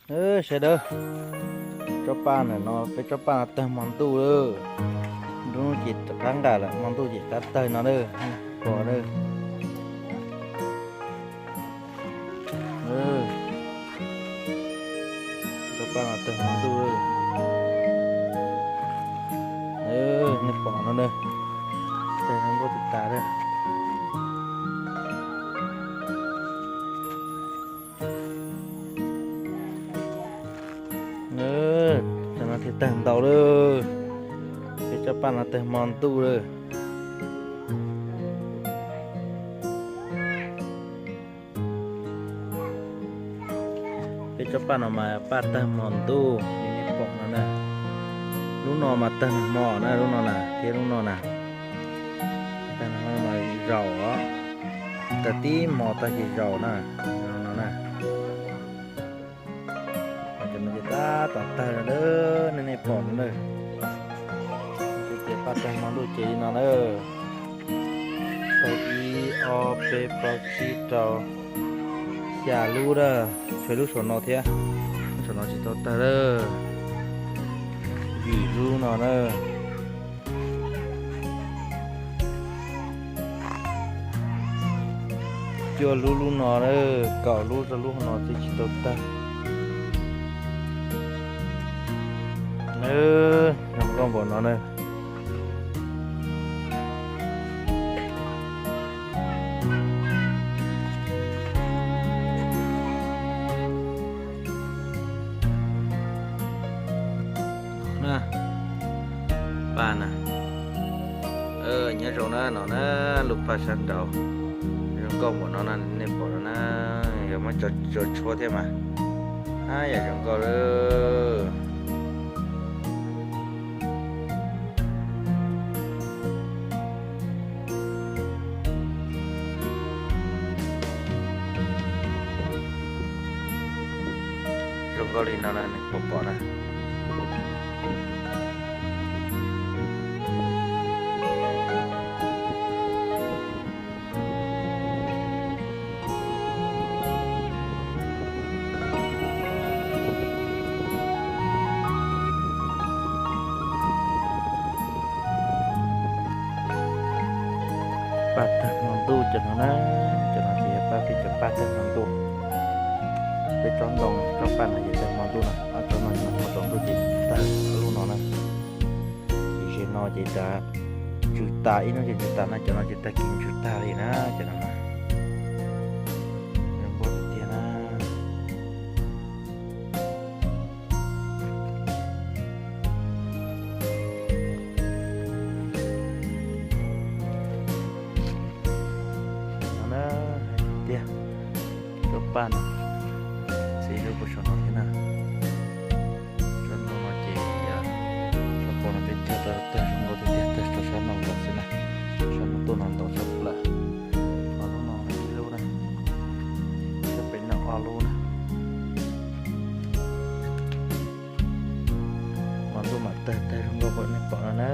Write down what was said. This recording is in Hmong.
Sawv daws, tsob paj ntawm no, peb tsob paj no tawg hmo ntuj lawm. Nruab hnub ces rov qab nqaij lawm, hmo ntuj ces rov qab tawg no na, pom na. Tsob paj no tawg hmo ntuj lawm. Nej pom no na, tawg hmo ntuj tas tas lawm. Cov no thiaj tawg ntau lawm. Peb tsob paj no tawg hmo ntuj lawm. Peb tsob paj no mas paj tawg hmo ntuj li nej pom no na. Lub no mas tawg nag hmo na, lub no na thiab lub no na. Tawg nag hmo mas zaum os, tawg tib hmo tag ces zaum na, no na. Cov no ces tab tom tawg no na, nej pom no na. Ces paj tawg hmo ntuj ces li no na. Tawg ib ob peb plaub tsib rau xya lub na, tshuav lub saum no thiab, lub saum no tsis tau tawg lawm. Yim lub no na. Cuaj lub lub no na, kaum lub rau lub no twb tsis tau tawg. Zoo nkauj npaum no na. Paj na, nyob zoo na, no na, lub paj sab nraud, zoo nkauj npaum no na, nej pom no na, yog muab tso tshuab thiab mas, ab, yam zoo nkauj lawm. Zoo nkauj li no na, nej pom pom na. Paj tawg hmo ntuj cov no na, cov no ces yog paj, peb cov paj tawg hmo ntuj. Peb tsob ntoo, tsob paj no ces tawg hmo ntuj na, ob tsob no yog hmo tsaus ntuj ces tawg lub no na. Ces no ces rov tsw tas, ib hnub ces tsw tas na, cov no ces tag kis tsw tag li na, cov no na. Zoo nkauj tiag tiag na. No na, tiag, tsob paj no, txiv lub puag saum no thiab na. Tsob ntoo no ces yog tsob paj no peb cog tau tawg zoo nkauj tiag tiag, tawg rau sab no los xwb na. Sab no tuaj no ntau tshaj plaws. Ob lub no ib lub na, sab pem no ob lub na. Hmo ntuj mam tawg tag zoo nkauj npaum nej pom no na.